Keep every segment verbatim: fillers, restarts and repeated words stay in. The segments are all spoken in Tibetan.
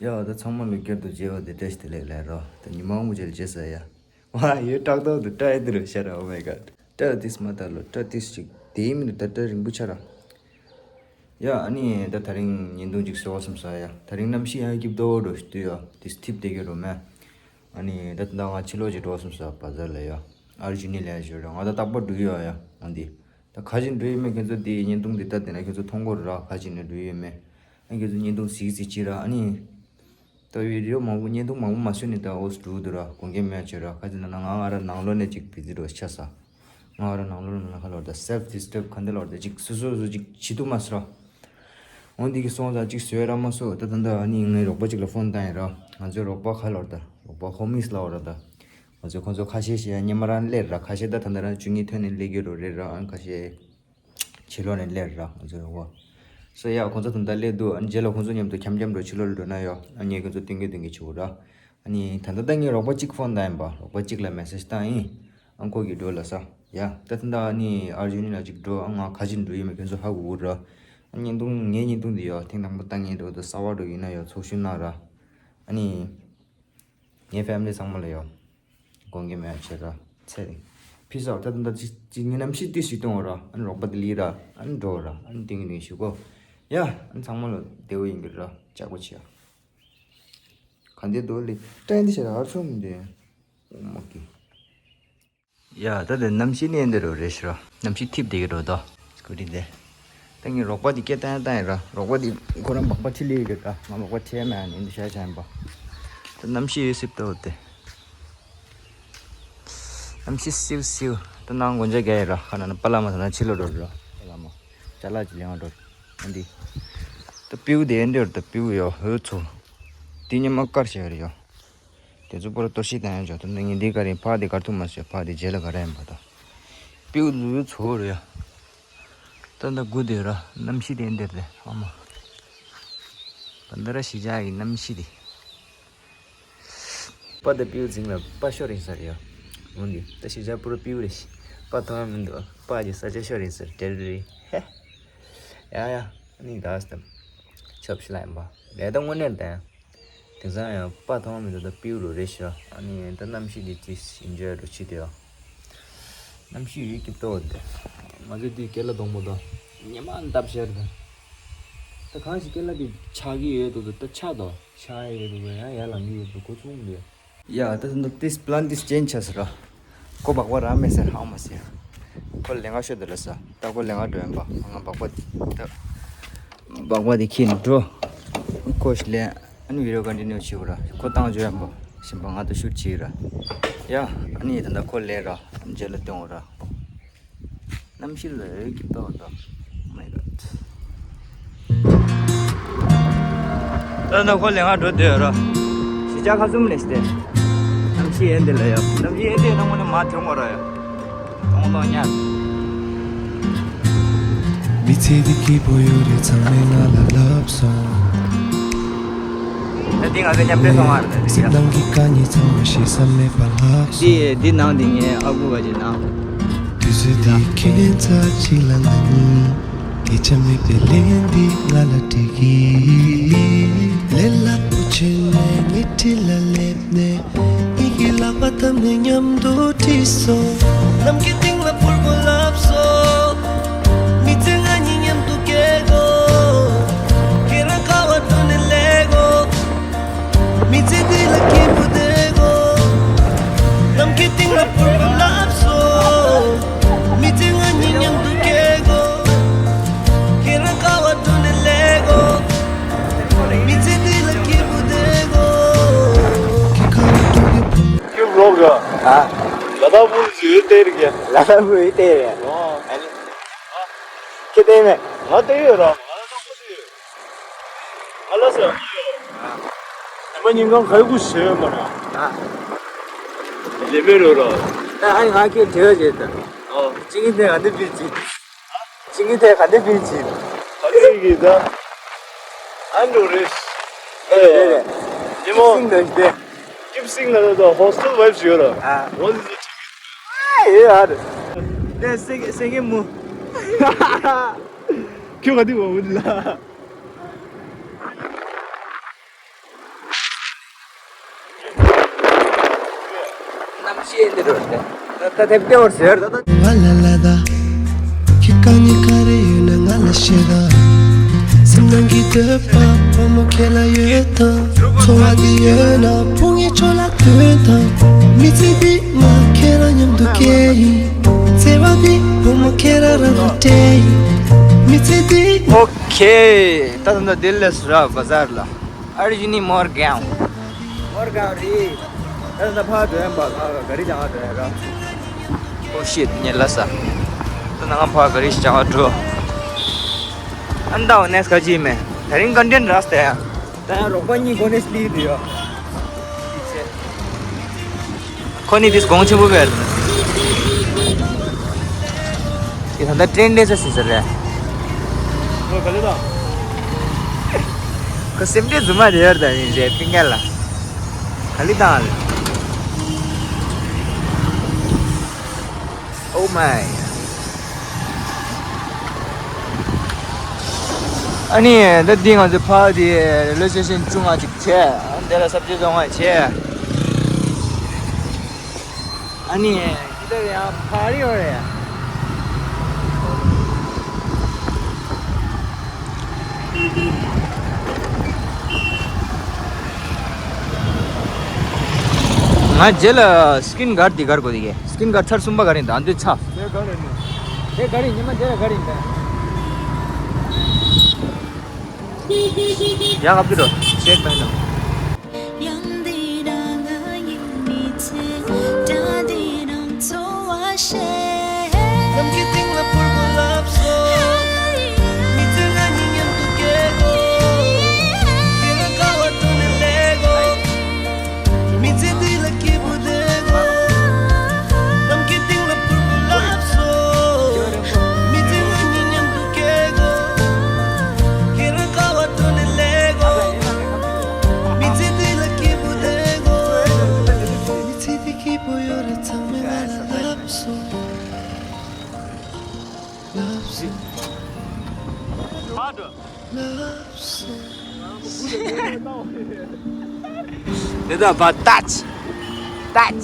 ཡ་ད་ཚང་མ་ལ་བསྐྱར་དུ་མཇལ་བ་དེ་བཀྲ་ཤིས་བདེ་ལེགས་ལབ་རོགས། ད་ཉི་མ་མང་པོ་ཅིག་ལ་མཇལ་ས་ཡ། ཝ་ཡོད་ཏག་ཏག་ཏུ་སྐྲ་ཡི་འདི་རུ་ཤར། Oh my god. སྐྲ་ཏིས་མ་ད་ལོ་སྐྲ་ཏིས་ཅིག་དེའི་མི་འདུག་ད་སྐྲ་རིང་པོ་ཆགས་ར། ཡ་ཨ་ནི་ད་དེ་རིང་བརྙན་ཐུང་ཅིག་བཟོ་བསམ་ས་ཡ། དེ་རིང་གནམ་གཤིས་ཡང་སྐྱིད་པོ་འདུག་རོ་ཤི་དུས་ཡ་ཏིས་ཐིབ་བསྡད་ཀྱི་རོ་མེ། ཨ་ནི་ད་ད་ང་ཕྱི་ལོགས་ཅིག་འགྲོ་བསམ་ས་བ་ཛར་ལ་ཡ། ཨར་ཇུ་ནི་ལ་ཡ་ཞོར་ར་ང་ད་རྟག་པར་འགྲོ་ཡོད་ཡ་འོན་ཏེ། ད་ཁ་ཅིག་འགྲོ་ཡོད་མེད་ཁྱོད་ཚོ་དེ་བརྙན་ཐུང་དེ་ལྟ་དེ་ན་ཁྱོད་ཚོ་མཐོང་གོ་ར་ཁ་ཅིག་ནས་འགྲོ་ཡོད་མེད། ཨ་ཁྱོད་ཚོ་བརྙན་ཐུང་གཟིགས་གཟིགས་ཅི་ར་ཨ་ནི། ད་བི་ཌི་ཡོ་མང་པོ་བརྙན་ཐུང་མང་པོ་མ་བཟོས་ནས་ད་འོ་འགྲོ་འདུག་ར་དགོངས་འགལ་མེད་ཅེས་ར་ཁ་ཅིག་ན་ན་ང་ང་ར་ནང་ལོགས་ནས་ཅིག་བི་ཛི་རོ་ཆ་ས། ང་ར་ནང་ལོགས་ནས་ཁ་ལོར་ད་སེལ་ཕི་ཌི་སི་ཊརབ་ག་འདི་ལོར་ད་ཅིག་སོ་སོ་སོ་ཅིག་བྱེད་ཐུབ་མ་སོང་ར། འོ་འདི་གི་སོང་ཙང་ཅིག་བཟོས་ར་མ་སོང་ད་ད་ད་ཨ་ནི་ངའི་རོགས་པ་ཅིག་ལ་ཕོན་བཏང་ཡིན་ར། ང་ཚོའི་རོགས་པ་ཁ་ལོར་ད་རོགས་པ་ཧོ་མིས་ལ་འོ་ར་ད། ང་ཚོས་ཁོང་ཚོ་ཁ་ཤས་ཤིག་ཡང་སྔོན་མ་རང་སླེབས་ར། ཁ་ཤས་ད་ད་ལྟ་རང་བཅུ་གཉིས་ཐོན་ནས་སླེབས་ཀྱི་རོ་རེད་ར། ཨང་ཁ་ཤས་ཕྱི་ལོགས་ནས་སླེབས་ར་ང་ཚོའི་འོ། སོ་ཡ་ཁོང་ཚོ་ད་ལྟ་སླེབས་འདུག་ཨ་ནི་རྗེས་ལ་ཁོང་ཚོ་མཉམ་དུ་འཁྱམ་འཁྱམ་འགྲོ་ཕྱི་ལོགས་ལ་འགྲོ་ན་ཡོ། ཨ་ངས་ཁོང་ཚོ་སྟོན་གི་སྟོན་གི་བྱེད་འོ་ར། ཨ་ནི་ད་ལྟ་ད་ངའི་རོགས་པ་གཅིག་ཕོན་བཏང་ཡིན་པ། རོགས་པ་གཅིག་ལ་མེ་སེ་ཇི་བཏང་ཡིན། ཨང་ཁོ་གིས་འགྲོ་ལ་ས། ཡ་ད་ད་ལྟ་ཨ་ནི་ཨར་ཇུ་ནི་ལ་གཅིག་འགྲོ། ཨ་ང་ཁ་ཅིག་འགྲོ་ཡོད་མེད་ཁྱོད་ཚོ་ཧ་གོ་གོ་ར། ཨ་བརྙན་ཐུང་ངའི་བརྙན་ཐུང་འདི་ཡོ་ཐེངས་དང་པོ་བཏང་ངེས་འགྲོ་ད་གསར་པ་འགྲོ་ཡིན་ན་ཡོ་ཚོགས་ཞུགས་གནང་ར། ཨ་ནི། ངའི་ཕེ་མི་ལི་ཚང་མ་ལ་ཡོ། དགོངས་འགལ་མེད་ཡ་བྱེད་ར། ཚེ་རིང་། ཕི་སའོ་ད་ད་ད་ཅི་ཅི་ངའི་གནམ་གཤིས་ཏི་ཞིག་གཏོང་བ་ར། ཨ་ནི་རོགས་པ་དེ་ལི་ར། ཨ་ནི་འགྲོ་ར། ཨ་ནི་ཏིང་ངེ་ནི་ཞུ་གོ། ཡ། ཨ་ནི་ཚང་མ་ལ་བདེ་བོ་ཡིན་གི་ར། ཅག་པོ་བྱེད་ཡ། ག་འདི་རྡོ་ལི། ཏྲེན་འདི་བྱེད་ར་ཨར་ཚོ་མི་འདི། ཨོ་མ་ཀི། ཡ་ད་དེ་གནམ་གཤིས་ནི་འདི་རུ་རེད་ཤི་ར། གནམ་གཤིས་ཐིབས་བསྡད་ཀྱི་འགྲོ་དོ། སྐུ་རི་དེ། ད་ངའི་རོགས་པ་དེ་སྐད་བཏང་བཏང་ཡིན་ར། རོགས་པ་དེ་ཁོ་རང་སྦག་སྦག་ཁྲིད་ལས་ཡོད་ཀྱི་ར། ང་སྦག་སྦག་ཁྲིད་མེད་ཨ་ནི་འདི་ཤ་ཤ་ཡིན་པ། ད་གནམ་གཤིས་ཡོད་སྲིད་དོ་དེ། གནམ་གཤིས་སིའུ་སིའུ། ད་ནང་སྒོ་ལྕགས་རྒྱག་ཡིན་ར། ཁ་ན་ན་པ་ལ་མ་ཐ་ན་ཕྱི་ལོགས་འགྲོ་ར། པ་ལ་མ། ཅ་ལག་ཅིག་ལེན་བ་འགྲོ། ཨ་འདི། ད་པིའུ་དེ་ཨེ་འདྲ་ད་པིའུ་ཡོ་ཧོ་ཚོ། དེ་ཉི་མ་དཀར་ཞེ་རེད་ཡོ། དེ་ཚོ་པོ་ར་གཏོར་བཤིག་བཏང་ཡ་འཇོག་ཐུབ་ན་ངས་འདི་ག་རེ་ཕག་དེ་གར་ཐུབ་མ་སོང་། ཕག་དེ་རྗེས་ལ་ག་རེ་ཡིན་པ་དང་། པིའུ་ལུས་ཚོ་རེད་ཡ། ད་ད་དགུ་དེ་ར་གནམ་གཤིས་དེ་འདིར་དེ་ཨ་མ། ད་འདི་ར་གཞིས་ཆགས་ཀྱི་གནམ་གཤིས་དེ། པ་དང་པིའུ་འཛིང་ལ་པ་ཤོར་ཡིན་ས་རེད་ཡ། འོན་ཏེ་ད་གཞིས་ཆགས་པུ་ར་པིའུ་རེད་ཤི། པ་མཐོང་ཡ་མི་འདུག་པ་གི་ས་ཆ་ཤོར་ཡིན་ས་རེད་རེད། ཧེ། ཡ་ཡ། ཨ་ནི་ད་སྟམ། ཆབ་ཤི་ལ་ཡིན་པ། ལས་ད་དངོས་གནས་ལྡན། དེང་སང་ཡང་པ་མཐོང་མི་འདུག་ད་པིའུ་རུ་རེད་ཤག་ཨ་ནི་ད་གནམ་གཤིས་འདི་ཅི་ཞིམ་འཇོག་རུ་ཕྱི་དེ་ཡོ། གནམ་གཤིས་ཡོད་ཀྱི་ཏོ་འདི། ང་ཚོ་འདི་ཀེ་ལ་སྡོང་པོ་དང་། ཉི་མ་འདབ་ཤར་དང་། ད་གང་ཞིག་ཀེ་ལ་འདི་ཆགས་ཀྱི་ཡོད་འདུག་ད་ཆགས་དོ། ཆགས་ཡོད་འདུག་ཡང་ཡར་ལངས་ཀྱི་ཡོད་འདུག་གོ་ཆུང་འདི། ཡ་ད་ད་ད་ཏིས་པི་ལན་ཏིས་ཅེན་ཇི་ཆགས་སི་ར། ཁོ་སྦག་སྦག་རང་མེད་ཟེར་ཧང་མ་ཟེར། ཁོ་ལས་ང་ཤོད་དེ་ལ་ས། ད་ཁོ་ལས་ང་འགྲོ་ཡིན་པ། ང་སྦག་སྦག་དེ་ད། སྦག་སྦག་དེ་ཁྱེར་ནས་འགྲོ། ཁོ་ཞིག་ལས་ཨ་ནི་བི་ཌི་ཡོ་ཀོན་ཊི་ནིའུ་བྱེད་དགོས་ར། ཁོ་བཏང་འཇོག་ཡིན་པ། ཞིམ་པ་ང་ད་ཤུཊ་བྱེད་ར། ཡ་ཨ་ནི་ད་ད་ཁོ་ལས་ར། རྗེས་ལ་སྟོན་འོ་ར། གནམ་གཤིས་ལ་འོད་ཀྱི་ཏོག་ཏོག Oh my god. ད་ནི་ཁོ་ལས་ང་འགྲོ་འདོད་ར། གཞིས་ཆགས་ཁ་ཟུམ་ནས་ཤི་སྟེ། གནམ་གཤིས་ཡན་དེ་ལ་ཡ། གནམ་གཤིས་ཡན་དེ་ནང་ངོ་ནས་མ་ཐོན་གོ་ར་ཡ། ཏོང་ཏོང་ཉལ། མི་ཚེ་འདི་སྐྱིད་པོ་ཡོད་རེད་ཚང་མས་ང་ལ་ལབ་སོང་། ད་འདི་ང་ཚོ་མཉམ་འབྲེལ་ཚོང་བར་འདི་ཡ། སེམས་ནང་གི་དཀའ་ངལ་ཚང་མ་ཤེས་ས་མེད་པ་ལགས་སོ། འདི་འདི་ནང་འདི་ངའི་ཨ་ཁུ་བ་ཅིག་ནང་། དུས་ཚོད་འདི་ཁྱེད་ལན་ཚ་གཅིག་ལ་ང་གཉིས། སྐད་ཆ་མེད་པའི་ལན་འདི་ང་ལ་འདྲི་གི། ལས་སླ་པོ་བྱས་ནས་ཉལ་ཁྲི་ལ་སླེབས་ནས། གཉིས་ཀྱི་ལག་པ་བརྡབས་ནས་མཉམ་དུ་ཁྲིད་སོང་། ནམ་མཁའི་སྟེང་ལ་འཕུར་དགོས་ལབ་སོང་། མི་ཚེ་ང་གཉིས་མཉམ་དུ་སྐྱེལ་དགོས། ཁྱེད་རང་ཁ་བ་བཀྲུས་ནས་སླེབས་དགོས། མི་ཚེ་འདི་ལ་སྐྱིད་པོ་བསྡད་དགོས། ནམ་མཁའི་སྟེང་ལ་འཕུར་དགོས་ལབ་སོང་། མི་ཚེ་ང་གཉིས་མཉམ་དུ་སྐྱེལ་དགོས། ཁྱེད་རང་ཁ་བ་བཀྲུས་ནས་སླེབས་དགོས། མི་ཚེ་འདི་ལ་སྐྱིད་པོ་བསྡད་དགོས། ཁྱེད་ཁ་བ་བཀྲུས་ནས་འཕུར། ཁྱེད་རོགས་ག་ཨ། ལ་དྭགས་པོ་ཞིག་ཡོད་དེ་རིགས་ཡ། ལ་དྭགས་པོ་ཡོད་དེ་རེད། ཨོ། ཨ་ནི། ཁྱེད་བལྟས་མེད། ང་བལྟས་ཡོད་ར། ང་ལ་དྭགས་པོ་ཞིག་ཡོད། ང་ལ་ཟེར་ཡོད། ཉི་མ་ཉིན་གང་ག་ཡོད་ཁུ་ཞེ་ཡོད་མ་རེད། ཨ། ལེ་མེ་རོ་ར། ད་ཨ་ནི་ང་ཁྱེད་བྲེལ་བ་བྱེད་ད། ཨོ། ཅི་གི་དེ་ག་འདི་ཕིན་ཅི། ཅི་གི་དེ་ག་འདི་ཕིན་ཅི། ག་འདི་གི་ད། ཨ་འགྲོ་རེད། ཨེ་རེད་རེད། ཉི་མ། སིང་འདི་ཞི་དེ། Keep singing the, the hostel vibes ཡོད་ར། ཨ། What is it? ཨ་ཡོད་ཨ་རེད། ནས་སེང་སེང་གེ་མོ། ཁྱོད་ག་དུས་འོང་ལ། གནམ་གཤིས་འདི་རུ་རེད། ད་ལྟ་དེབ་ལྟེ་བར་ཟེར་ད་ལྟ། ང་ལ་ལ་ད། ཁྱེད་གང་ཉིད་ག་རེ་ཡོད་ན་ང་ལ་བཤད་ད། སེམས་ནང་གི་འདོད་པ་བུ་མོ་ཁྱེད་ལ་ཡོད་ད། འཚོ་བ་འདི་ཡོད་ན་ཕུང་ཡི་ཆོ་ལ་དོན་དང་། མི་ཚེ་འདི་ང་ཁྱེད་རང་མཉམ་དུ་སྐྱེལ་ཡིན། བརྩེ་བ་འདི་བུ་མོ་ཁྱེད་རང་རང་ལ་སྤྲད་ཡིན། མི་ཚེ་འདི། ཨོ་ཁེ། ད་ད་ད་ལྟ་ལྡི་ལི་ལ་སུ་ར་བ་ཟར་ལ། ཨར་ཇི་ནི་མོར་གའོ། མོར་གའོ་རེད། ད་ད་ཕར་འགྲོ་ཡིན་པ། ལ་ག་རི་ལྗང་ང་འགྲོ་ཡ་ར། ཨོ་ཤིད་ཉེ་ལ་ས། ད་ནང་ཕར་ག་རི་ལྗང་ང་འགྲོ། ཨན་ད་འོ་ནེས་ག་ཅི་མེ། ད་རིང་ཀོན་ཊེན་ར་སྟེ་ཡ། ད་ཡང་རོགས་པ་གཉིས་གོ་ནེ་སླེབས་དུ་ཡོད། ཁོ་ནི་དེས་གོང་ཆེན་པོ་བས། ཁྱེད་ད་ལྟ་ཏྲེན་ཏྲེ་ས་སི་ཟེར་རེད། ཁོ་ག་ལེ་དང་། ཁོ་སེམས་ཁྲལ་རྫུན་མ་རེད་ཡོད་ད་ཡིན་རེད་ཕིང་ག་ལ། ག་ལེ་དང་ལ། Oh my། ཨ་ནི་ད་འདི་ང་ཚོ་ཕར་དེ་རེ་ལོ་སི་ཊེ་ཤན་བཅུ་ལྔ་ཅིག་བྱས། ཨ་ནི་དེ་ལ་སབ་ཇི་བཙོང་བ་བྱས། ཨ་ནི་འདི་ལྟར་ཡང་ཕར་ཡོད་རེད། ང་རྗེས་ལ་སི་ཀིན་གཱར་འདི་གར་དགོས་དེ་གས། སི་ཀིན་གཱར་ཚར་གསུམ་པ་ག་རེ་ཡིན་ད་འདི་ཚ། དེ་ག་རེ་ནི། དེ་ག་རེ་ཉི་མ་དེ་ལ་ག་རེ་ཡིན་ད། ཡ་ཧབ་ཏུ་རོ། ཤེག་པ་ཡིན་ནོ། ཡང་འདི་ན་ང་ཡིན་མི་ཚེ་ད་འདི་ནང་འཚོ་བ་ཤེས། ནམ་མཁའི་སྟེང་ལ་ཕུར་བུ་ལབ་སོ། མི་ཚེ་ང་གཉིས་མཉམ་དུ་སྐྱེལ་དགོས། ཁྱེད་རང་དགའ་བ་དྲུང་ནས་ལས་དགོས། མི་ཚེ་འདི་ལ་སྐྱིད་པོ་བསྡད་དགོས། ནམ་མཁའི་སྟེང་ལ་ཕུར་བུ་ལབ་སོ། མི་ཚེ་ང་གཉིས་མཉམ་དུ་སྐྱེལ་དགོས། ཁྱེད་རང་དགའ་བ་དྲུང་ནས་ལས་དགོས། མི་ཚེ་འདི་ལ་སྐྱིད་པོ་བསྡད་དགོས། མི་ཚེ་འདི་སྐྱིད་པོ་ཡོད་རེད་ཚང་མས་ང་ལ་ལབ་སོ། ལབ་སོ། ལབ་སོ། དེ་ད་བ་ཏཱཅ། ཏཱཅ།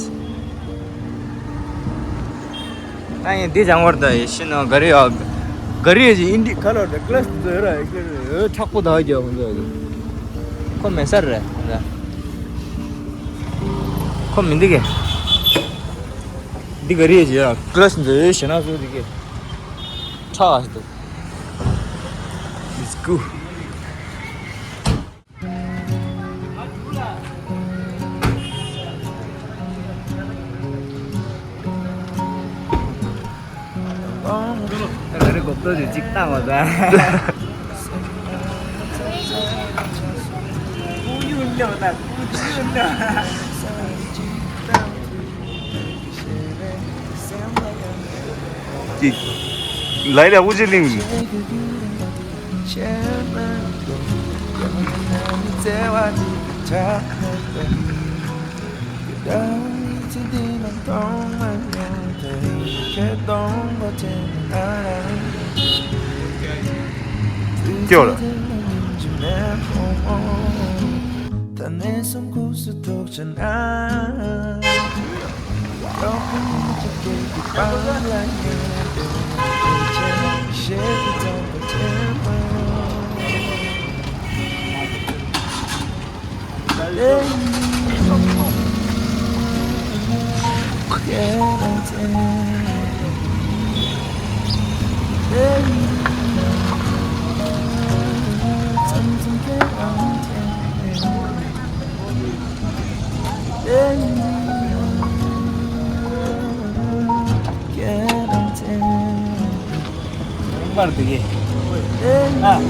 ད་ཡིན་འདི་ལྗང་བར་ད་ཡེ་ཤི་ནོ་ག་རི་ཡོ། ག་རི་ཡེ་ཨིན་ཌི་ཁ་ལོར་ད་ཀླ་སི་ཛེ་ར་ཡེ་ཀླ་སི་ཡོ་མཁྲེགས་པོ་ད་རྒྱ་ཧུན་ཛ་ཡེ། ཁོ་མེ་སར་རེད་ད། ཁོ་མི་འདི་གེ། འདི་ག་རི་ཡེ་ཡ་ཀླ་སི་ཛེ་ཡེ་ཤི་ན་ཟོ་འདི་གེ། ཁྲག་ཨ་སི་འདུག Let's go། ད་ག་རེ་གོ་ཏོ་ཞིག་ཅིག་བཏང་བ་ད། ཀུ་ཡུ་ནོ་ད་ཀུ་ཡུ་ནོ། ཅིག་ལའི་ལ་ཧུ་ཅི་ལིང་། སྐྱོ་ལ། མར་འདུག་གི། ཨ།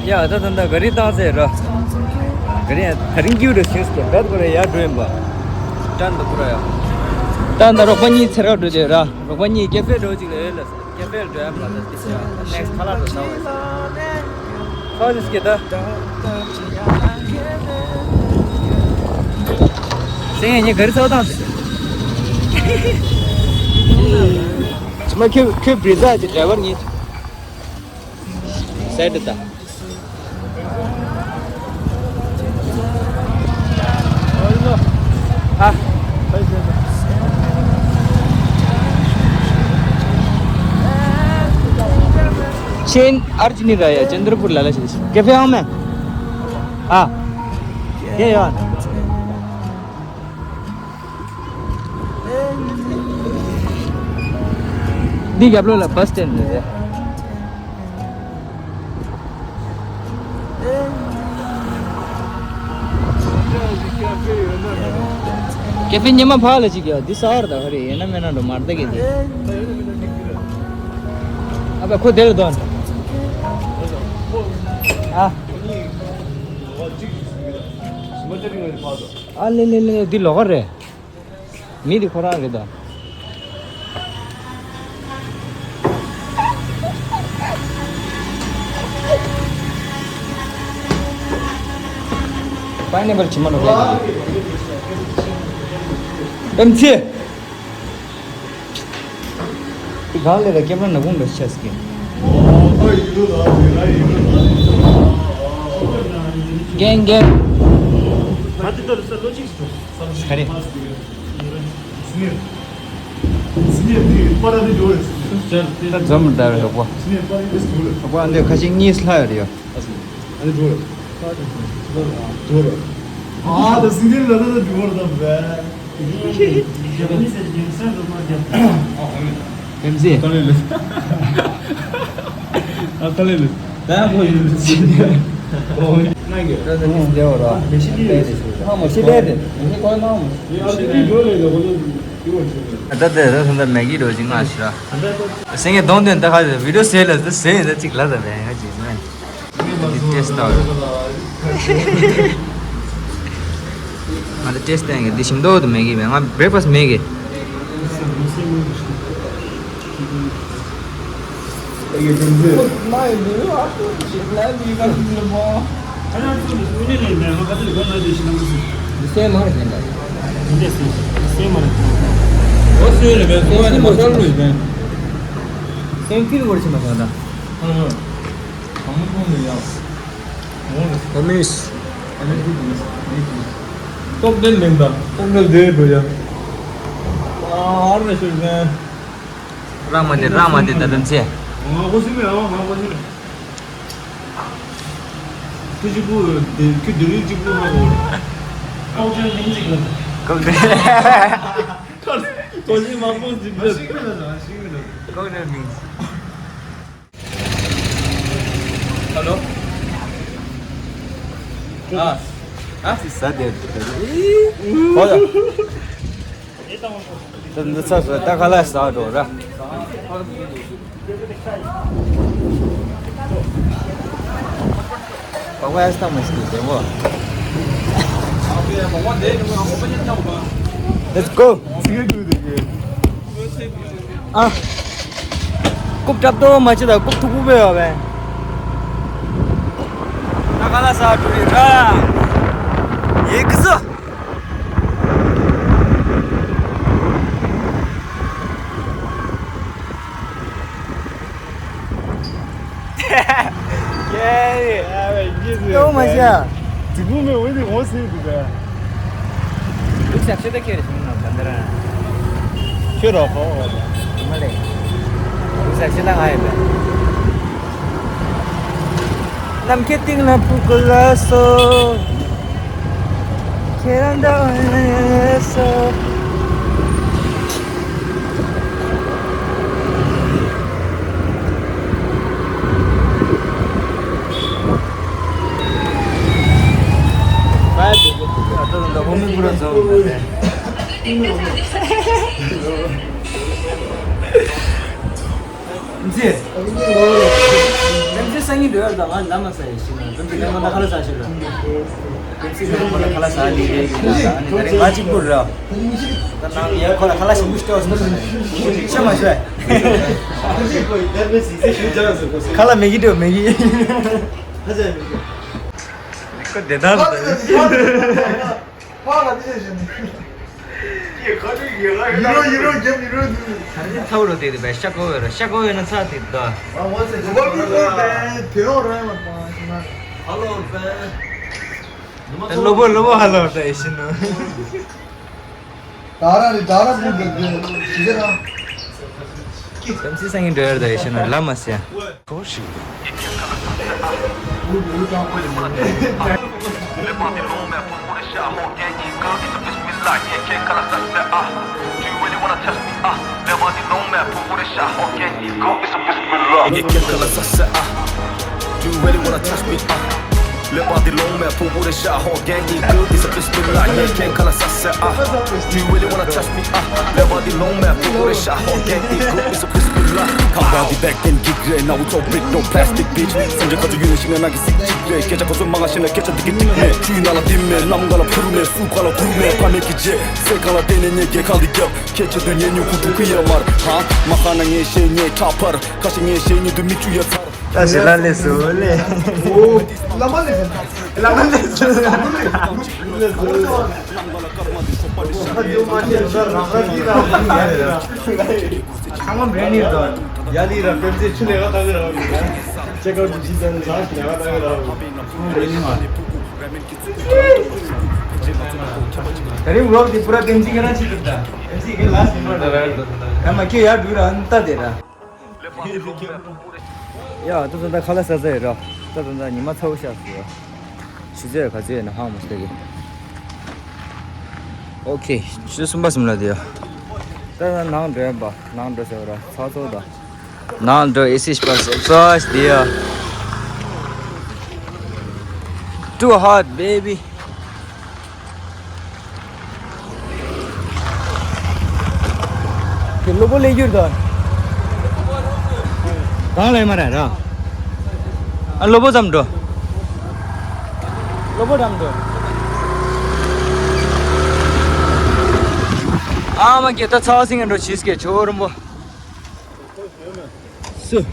ཡ་ད་ད་ད་ག་རི་བཏང་ཟེར་ར། ག་རི་ཡ་ད་རིང་རྒྱུ་རེ་སེམས་སྐྱེ་བད་ཁོ་རེ་ཡར་འགྲོ་ཡིན་པ། ཏན་ད་ཁོ་ར་ཡ། ད་ད་རོགས་པ་གཉིས་ཚེ་ར་འགྲོ་དེ་ར། རོགས་པ་གཉིས་སྐྱེ་འཕེལ་འགྲོ་ཅིག་ལ་ཡོད་ལ། སྐྱེ་འཕེལ་འགྲོ་ཡ་མ་ད་དེ་ཚེ་ཡ་ནེགསི་ཁ་ལག་འགྲོ་ཚར་བ་ཡིན། ཧོ་ནི་སྐྱེ་ད། སེང་ངེ་ག་རི་ཚོགས་དང་། ཅི་མ་ཁྱོད་ཁྱོད་བི་ཛ་ཅི་ཌ་རའི་བར་ངེས། སེ་ཊི་ད། ཨ། ཆེན་ཨར་ཇི་ནི་ར་ཡ་ཅན་དྲ་པུར་ལ་ལ་ཞིག་ཀེ་ཧྥེ་ཨང་མེ། ཨ། ཡེ་ཡོད། འདི་རྒྱབ་ལོགས་ལ་བྷ་སི་སི་ཊེན་ཌི་རེད། ཀེ་ཧྥེ་ཉི་མ་ཕ་ལ་ཅིག་ཡོད། འདི་ས་བར་ད་ཧ་རེ་ཡིན་ན་མེད་ན་འགྲོ་མར་ད་གི་འདི། ཨ་བ་ཁོ་དེར་དོན། ཨ། ཨ་ལེ་ལེ་ལེ་འདི་ལོག་ག་རེད། མི་དེ་ཁོ་རང་རེད་ད། པའི་ནེ་པལ་ཕྱི་མ་ནོ་ཀ་ལ་ཡིན། ཨེམ་ཆི། དེ་གང་ལས་ད་ཀེ་མ་ར་ནག་ཁུང་འདྲ་ཆགས་ཀྱི། རྒན་རྒན། ག་རེ། ད་འཛོམས་འདྲ་བའི་རོགས་པ། རོགས་པ་འདི་ཁ་ཤས་གཉིས་ལྷག་ཡོད་རེད་ཡ། ཨ་ད་སིང་གེ་ལ་ད་ད་འགྲོ་བར་དམ་པས། ཨེམ་སི། ཨ་ཁ་ལེ་ལེ། ད་ཡང་ཁོ་ཡིན་ལེ་སིང་གེ། ཨོ། ནང་གི། ད་ད་ནི་སྡེ་བ་ར། མེ་ཤི་ལི། ཧ་མོ་ཤི་ལེ་དེ། མེ་ཤི་ཁོ་ནང་མོ། ཡ་ཨ་ད་ནི་འགྲོ་ལེ་ད་ཁོ་ད་འགྲོ་བར་ཤོག་ད་ད་ད་ད་མེ་གི་རོ་ཅིག་ང་ཤི་ར། སེང་གེ་གདོང་དོན་ད་ཁ་བི་ཌིའོ་ཟེར་ལ་ད་ཟེར་ད་ཅིག་ལ་ད་བས་ང་ཅིག་ཟེར། འདི་ཏེ་སི་ཊི་ལྟ་བ་རེད། ང་ད་ཏེ་སི་ཊི་ཡང་གི་འདི་ཞིམ་མདོག་ཏུ་མེད་གི་བས། ང་བྷི་རེག་ཕ་སི་ཊི་མེད་གི། ཨོ་སུའི་རེད་པས། སུའི་རེད་པས། སུའི་རེད་པས། སུའི་རེད་པས། སེམས་ཁུལ་བར་ཕྱིན་པ་སོང་ད། ཨ་ནི། གང་མཐོང་ནས་ཡང་། ངོ་ལ། ཨ་མིས། ཨ་ནི་ཀུ་ཀུ་ཨ་ནི་ཀུ། ཏོག་ཏན་མིང་དང་ཏོག་ཏན་དེ་འགྲོ་ཡ། ཨ་ཧར་ནས་ཤོད་ཟན། རང་མ་དེ་རང་མ་དེ་ད་དམ་ཚེ། ང་ཁོ་སིམ་མེ་ཨ་ང་ཁོ་སིམ་མེ། ཁྱོད་གཅིག་པུ་དེ་ཁྱོད་དེ་རིང་གཅིག་པུ་ཧ་གོ། ཀོག་ཀྲེལ་མིང་ཅིག་ལ། ཀོག་ཀྲེལ། ཏོག་ཞིག་མང་པོ་ཟིན་པ། ཤིག་མི་ལ་ཤིག་མི་ལ། ཀོག་ཀྲེལ་མིང་། ཧ་ལོ། ཨ། ཨ། ཟ་དེ། ཧོ་ལ། ད་འདི་ཚ་སོ་ད་ཁ་ལག་ཟ་འགྲོ་ར། Let's go. ཨ། རྐུབ་ཀྲབ་ཏོ་མ་བྱེད་ད། རྐུབ་ཐུག་པོ་བས་ཡོད་པས། ད་ག་ལ་ས་འགྲོ་རེད་ར། ཡེ་གི་ཟོ། ཡོང་མ་ཤེས། དེ་བུ་མེ་འོ་དེ་འོ་སེ་དེ་ག། ལུག་ཟག་ཤེས་ད་ཁྱེར་སོང་ན་ག་འདྲ། ཁྱོད་རོགས་ཁོ་འོ་ད། མ་ལེ། ལུག་ཟག་ཤེས་ད་ང་ཡོད་པས། ནམ་མཁའི་གཏིང་ན་སྤུ་གུ་ལ་སོ། ཁྱེད་རང་འདྲ་བ་ཡིན་སོ། ཟེར། ལམ་སེང་སང་ཉིན་འགྲོ་ཡ་ལ་ང་ལམ་མ་ས་ཡི་ཤི་ན་ལམ་སེང་ལམ་མ་ན་ཁ་ལ་ས་ཤི་ལ། ལམ་སེང་ལམ་མ་ན་ཁ་ལ་ས་ལི་རེ་ཡི་ལ་ཨ་ནི་ད་རེ་ང་གཅིག་པུ་ར། ད་ནང་ཡ་ཁོ་ལ་ཁ་ལ་ཤི་མུ་ཤི་ཏོ་ཤི་མ་ཤི་བས། ཁ་ལ་མེ་གི་འགྲོ་མེ་གི། ཁོ་དེ་ད། ཕ་ལ་དེ་བཞིན། ཡི་རོ་ཡི་རོ་རྒྱབ་ཡི་རོ་དུ། ད་ནི་ཚ་བོ་རོ་དེ་དེ་བས་ཤ་ཀོ་བས་ར་ཤ་ཀོ་བས་ན་ཚ་དེ་ད། ཨ་མོ་ཚེ་ཇི་མ་མི་ཀོ་བས་དེ་རོ་ར་ཡང་མ་པ་ཤི་ན། ཧ་ལོ་བས། ད་ལོ་བོ་ལོ་བོ་ཧ་ལོ་ད་ཡེ་ཤི་ན། ད་ར་རི་ད་ར་མོ་དེ་དེ་ཤི་ཟེར་ར། ཨེམ་སི་སང་ཉིན་འགྲོ་ཡར་ད་ཡེ་ཤེས་ན་ལ་མ་སེ། ད་ཞེ་ལ་ལས་སུ་ལས། ཨོ། བླ་མ་ལས་སུ། བླ་མ་ལས་སུ། ཚང་མ་འབྲེལ་ནི་རེད། ཡ་ལི་ར་པེམ་ཚེ་ཆུ་ལས་ཀ་ལྟ་གི་ར། ཅེ་ཀར་དུ་ཅི་ཟེར་ནས་ཟ་ཞིག་ལས་ཀ་ལྟ་གི་ར། ད་རིང་ཝི་ལོག་འདི་པུ་ར་པེམ་ཚེ་གི་རང་བྱེད་ཐུབ་ད། པེམ་ཚེ་གི་ལ་སི་མར་ད་ར། ད་མ་ཁྱེད་ཡར་འགྲོ་ར་ཨ་ནི་ལྟ་དེ་ར། ཡ་ད་ད་ད་ཁ་ལག་ཟ་ཟ་ཡོད་ར། ད་ད་ད་ཉི་མ་ཚ་བོ་ཤར་སོང་ཡ། ཆུ་ཚོད་ག་ཚོད་ཡོད་ན་ཧང་མ་སྟེ་གི། ཨོ་ཁེ། ཆུ་ཚོད་གསུམ་པ་གསུམ་ལ་དེ་ཡ། ད་ད་ནང་འགྲོ་ཡ་པ། ནང་འགྲོ་ཟེར་བ་ར་ཚ་ཚོ་ད། ནང་འགྲོ་ཨེ་སི་ཤི་པ་ཟེར་ཚ་ཞིག་དེ་ཡ། Too hot, baby. དེ་གློ་བུར་སླེབས་རྒྱུར་དང་། གང་ལས་མ་རེད་ར། ཨ་གློ་བུར་ཙམ་འགྲོ། གློ་བུར་ཙམ་འགྲོ། ཨ་མ་གེ་ད་ཚ་བ་སིང་ངེ་འགྲོ་ཆིས་ཀེ་ཆོ་རུམ་པོ། སུ།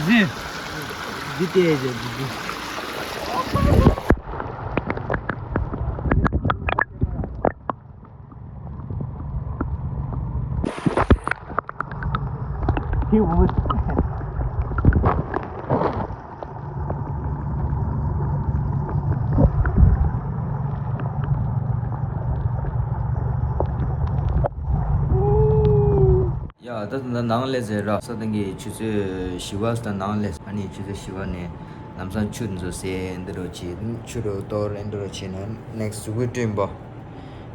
ཟི། འདི་ལྟས་བྱས་འདི་འདི། ཡ་ད་ད་ནང་ལས་ཟེར་ར། ས་སྟེང་གི་ཆུ་ཚོད་བཞི་པ་ད་ནང་ལས། ཨ་ནི་ཆུ་ཚོད་བཞི་པ་ནས་ལམ་སང་ཆུ་འཛུལ་སེ་འདི་རུ་ཆེ་ཆུ་རུ་གཏོར་འདི་རུ་ཆེ་ན་next week་སྤྲིན་པ།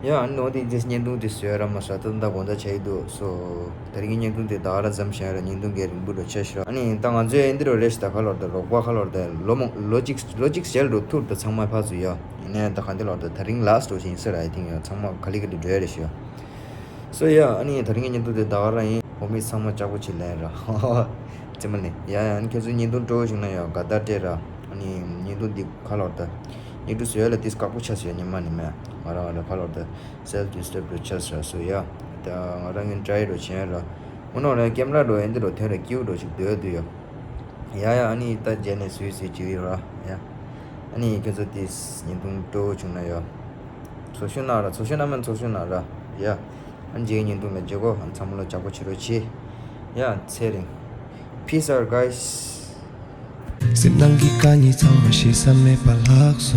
ཡ་ཨ་ནི་འོ་དེ་རྗེས་བརྙན་ཐུང་དེ་བཟོས་ར་མ་བཟོས་ད་ད་དགོང་དག་ཆ་ཡི་འདུག་སོ། ད་རིང་གི་བརྙན་ཐུང་དེ་ད་ག་ར་མཚམས་བཞག་ར། བརྙན་ཐུང་གི་རིང་པོ་རུ་ཆ་ཤི་ར། ཨ་ནི་ད་ང་ཚོའི་འདི་རུ་རེ་ཞིག་ད་ཁ་ལོར་ད་རོགས་པ་ཁ་ལོར་ད་ལོ་མོ་ལོ་གཅིག་ལོ་གཅིག་ཞལ་རུ་ཐུར་ད་ཚང་མ་ཕར་ཚུར་ཡ། ཡིན་ནའི་ད་ག་འདི་ལོར་ད་ད་རིང་last་རུ་ཞིག་ཡིན་ས་ར། I think་ཡ་ཚང་མ་ག་ལེ་ག་ལེ་འགྲོ་ཡ་རེད་ཤི་ཡ། སོ་ཡ་ཨ་ནི་ད་རིང་གི་བརྙན་ཐུང་དེ་ད་ག་ར་ཡིན། ཧོ་མི་ཚང་མ་ལྕགས་པོ་ཆེ་ལན་ར། ཙི་མ་ལེ། ཡ་ཡ་ཨ་ནི་ཁྱེད་ཚོའི་བརྙན་ཐུང་སྤྲོ་བོ་བྱུང་ན་ཡ་དགའ་དར་སྤྲད་ར། ཨ་ནི་བརྙན་ཐུང་འདི་ག་ལོར་ད། བརྙན་ཐུང་བཟོ་ཡ་ལ་ཏིས་བཀག་པོ་ཆགས་སོང་ཡ་ཉི་མ་ནི་མེད། ང་རང་ལ་ག་ལོར་ད་self disturb་རུ་ཆགས་སོང་སོ་ཡ། ད་ང་རང་གི་try་རུ་བྱེད་ཡ་ར། ཨོ་ནོ་ར་camera་རུ་ཨེ་འདི་རུ་དོན་ར་སྐྱིད་པོ་འགྲོ་ཞིག་སྡོད་འདུག་ཡ། ཡ་ཡ་ཨ་ནི་ད་རྗེས་ནས་སུས་སུས་བྱེད་ཡོད་ར་ཡ། ཨ་ནི་ཁྱེད་ཚོ་ཏིས་བརྙན་ཐུང་སྤྲོ་བོ་བྱུང་ན་ཡ། ཚོགས་ཞུགས་གནང་ར། ཚོགས་ཞུགས་གནང་མིན་ཚོགས་ཞུགས་གནང་ར་ཡ། ཨ་ནི་རྗེས་ཀྱི་བརྙན་ཐུང་ལ་མཇལ་གོ། ཨ་ནི་ཚང་མ་ལ་ལྕགས་པོ་བྱེད་རོགས་བྱེད། ཡ་ཚེ་རིང་། Peace out, guys. སེམས་ནང་གི་དཀའ་ངལ་ཚང་མ་ཞེ་ས་མེད་པ་ལྷག་སོང་།